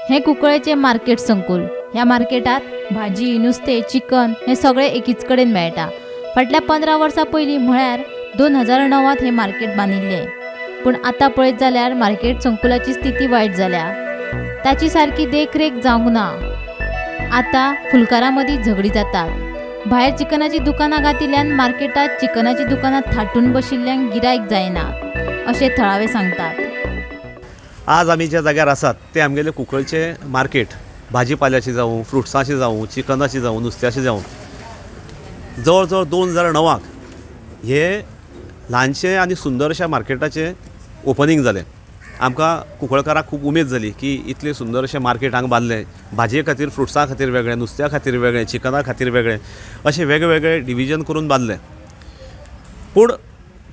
हें कुंकळ्ळेचें मार्केट संकूल. ह्या मार्केटांत भाजी, नुस्तें, चिकन हें सगळें एकीच कडेन मेळटा. फाटल्या 15 वर्सां पयलीं म्हळ्यार 2009 हें मार्केट बांदिल्लें. पूण आतां पळयत जाल्यार मार्केट संकुलाची स्थिती वायट जाल्या. ताची सारकी देखरेख जावंक ना. आतां फुलकारां मदीं झगडीं जातात. भायर चिकनाचीं दुकानां घातिल्ल्यान मार्केटांत चिकनाचीं दुकानां थाटून बशिल्ल्यांक गिरायक जायना अशें थळावे सांगतात. आज आमी ज्या जाग्यार आसात तें आमगेलें कुंकळचें मार्केट. भाजी पाल्याचें जावं, फ्रुट्साचें जावं, चिकनाचें जावं, नुस्त्याचें जावं, जवळ जवळ 2009 हें ल्हानशें आनी सुंदरशें मार्केटाचें ओपनींग जालें. आमकां कुंकळकारांक खूब उमेद जाली की इतलें सुंदरशें मार्केट हांगा बांदलें. भाजये खातीर, फ्रुट्सां खातीर वेगळें, नुस्त्या खातीर वेगळें, चिकना खातीर वेगळें, अशें वेगळे डिविजन करून बांदलें. पूण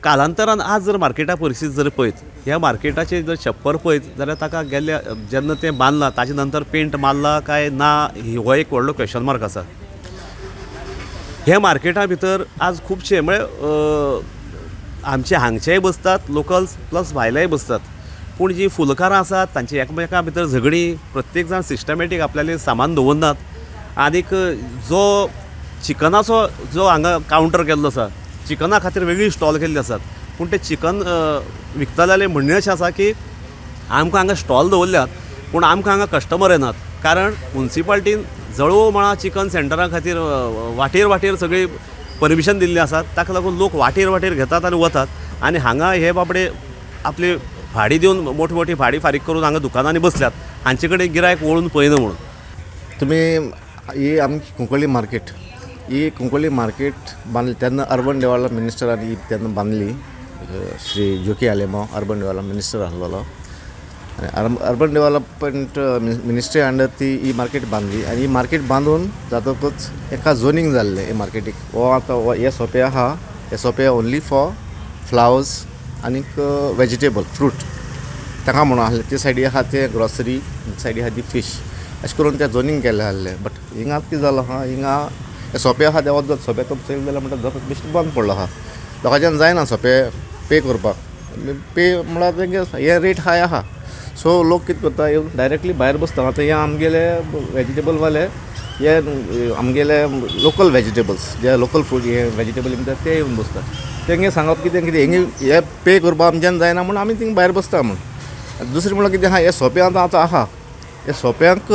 कालांतरान आज जर मार्केटा परिस्थिती जर पळयत, ह्या मार्केटाचें जर छप्पर पळयत जाल्यार ताका गेल्ल्या जेन्ना तें बांदलां ताजे नंतर पेंट मारला काय ना हो एक व्हडलो क्वेशन मार्क आसा. ह्या मार्केटा भितर आज खुबशे म्हळ्यार आमचे हांगचेय बसतात लोकल्स, प्लस भायलेय बसतात. पूण जीं फुलकारां आसात तांची एकामेकां भितर झगडीं, प्रत्येक जाण सिस्टमॅटीक आपल्यालें सामान दवरनात. आनीक जो चिकनाचो जो हांगा कावंटर केल्लो आसा, चिकना खातीर वेगळी स्टॉल केल्ली आसात. पूण ते चिकन विकतल्यालें म्हणणें अशें आसा की आमकां हांगा स्टॉल दवरल्यात पूण आमकां हांगा कस्टमर येनात, कारण मुन्सिपाल्टीन जळोव मळा चिकन सेंटरा खातीर वाटेर वाटेर सगळी परमिशन दिल्ली आसा. ताका लागून लोक वाटेर वाटेर घेतात आनी वतात आनी हांगा हे बाबडे आपली भाडी दिवन, मोठी मोठी भाडी फारीक करून हांगा दुकानांनी बसल्यात, हांचे कडेन गिरायक वळून पळयना म्हणून. तुमी ही आमची कुंकळ्ळी मार्केट, ही कुंकळ्ळी मार्केट बांदली तेन्ना अर्बन डेव्हलपमेंट मिनिस्टरान ही तेन्ना बांदली. Shri Joaquim Alemao urban development minister आसलेलो आनी अर्बन डेव्हलपमेंट मिनिस्ट्री अंडर ती ही मार्केट बांदली. आनी ही मार्केट बांदून जातकूच एका झोनींग जाल्लें हे मार्केटीक. हो आतां हो हे सोपे आहा, हे सोपे ओन्ली फॉर फ्लावर्स आनीक वेजिटेबल फ्रूट ताका म्हणून आसलें. ते सायडी आहा ते ग्रॉसरी, सायडी आहा ती फीश, अशें करून तें झोनींग केल्लें आसलें. बट हिंगा कितें जालां आहा, हिंगा हे सोपे आहा ते वच सोपे तो चोयले जाल्यार म्हणटा बेश्टें बंद पडलो आहा. लोकांच्यान जायना सोपे पे करपाक. पे म्हळ्यार तेंगे हे रेट हाय आहा. सो लोक कितें करता, येवन डायरेक्टली भायर बसता. आतां हे आमगेले वेजिटेबलवाले, हे आमगेले लोकल वेजिटेबल्स जे लोकल फ्रूट हे वेजिटेबल विकता ते येवन बसता. तेंगे सांगप कितें कितें हेंगे हे पे करपाक आमच्यान जायना म्हूण आमी थिंग भायर बसता म्हूण. दुसरें म्हणल्यार कितें आहा, हे सोपे आतां आतां आहा, हे सोप्यांक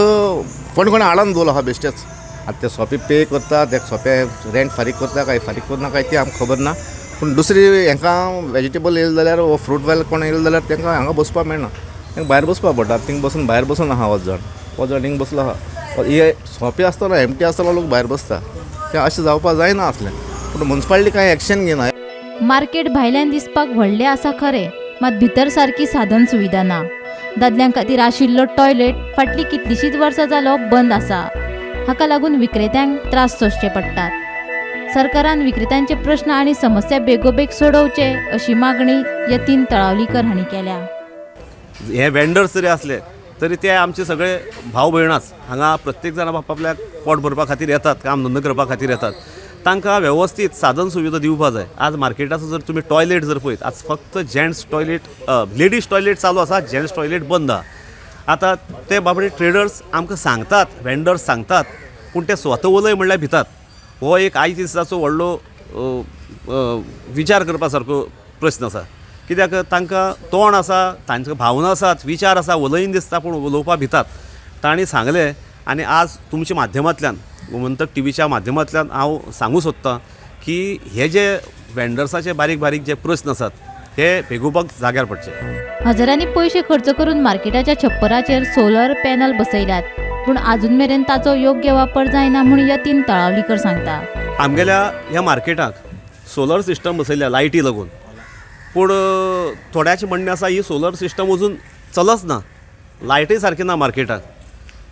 कोण कोण हाडून दवरलो आहा बेश्टेच. आतां ते सोपे पे करता, ते सोपे रेंट फारीक करता काय फारीक करना काय तें आमकां खबर ना. पूण दुसरी हेंकां वेजिटेबल येयले जाल्यार वो फ्रूट वाले कोण येयले जाल्यार तेंकां हांगा बसपाक मेळना, तेंकां भायर बसपाक पडटा. थिंग बसून भायर बसून आहा, वच जाण वच जाण हिंग बसलो आहा. हे सोंपे आसतना एमटी आसतना लोक भायर बसता, तें अशें जावपाक जायना आसलें. पूण मुन्सिपालिटी कांय एक्शन घेना. मार्केट भायल्यान दिसपाक व्हडलें आसा खरें, मात भितर सारकी साधन सुविधा ना. दादल्यां खातीर आशिल्लो टॉयलेट फाटलीं कितलींशींच वर्सां जालो बंद आसा. हाका लागून विक्रेत्यांक त्रास सोंसचे पडटात. सरकारान विक्रेत्यांचे प्रश्न आनी समस्या बेगोबेग सोडोवचे अशी मागणी यतीन तळावलीकर हांणी केल्या. हे वेंडर्स जरी आसले तरी ते आमचे सगळे भाव भयणाच. हांगा प्रत्येक जाण आपापल्याक पोट भरपा खातीर येतात, काम धंदो करपा खातीर येतात. तांकां वेवस्थीत साधन सुविधा दिवपा जाय. आज मार्केटाचो जर तुमी टॉयलेट जर पळयत, आज फक्त जेंट्स टॉयलेट, लेडीज टॉयलेट चालू आसा, जेंट्स टॉयलेट बंद आहा. आतां ते बाबडे ट्रेडर्स आमकां सांगतात, वेंडर्स सांगतात, पूण ते स्वता उलय म्हणल्यार भितात. हो एक आयज दिसाचो व्हडलो विचार करपा सारको प्रस्न आसा. कित्याक तांकां तोंड आसा, तांकां भावना आसात, विचार आसा, उलयन दिसता, पूण उलोवपा भितात. तांणी सांगलें आनी आज तुमच्या माध्यमांतल्यान, गोमंतक टीव्हीच्या माध्यमांतल्यान हांव सांगूं सोदतां की हे जे वेंडर्साचे बारीक बारीक जे प्रस्न आसात हे बेगोबेग जाग्यार पडचे. हजारांनी पयशे खर्च करून मार्केटाच्या छप्पराचेर सोलर पॅनल बसयल्यात, पूण आजून मेरेन ताचो योग्य वापर जायना म्हूण यतीन तळावलीकर सांगता. आमगेल्या ह्या मार्केटाक सोलर सिस्टम बसयल्या लायटी लागून, पूण थोड्याचें म्हणणें आसा ही सोलर सिस्टम अजून चलच ना, लायटय सारकी ना मार्केटाक.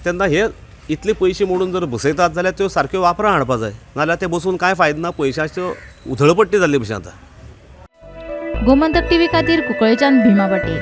तेन्ना हे इतले पयशे मोडून जर बसयतात जाल्यार त्यो सारक्यो वापरां हाडपा जाय, नाजाल्यार ते बसून कांय फायदो ना, पयशाच्यो उधळपट्टी जाल्ले भशेन जाता. गोमंतक टीव्ही खातीर कुंकळेच्यान भीमा पाटील.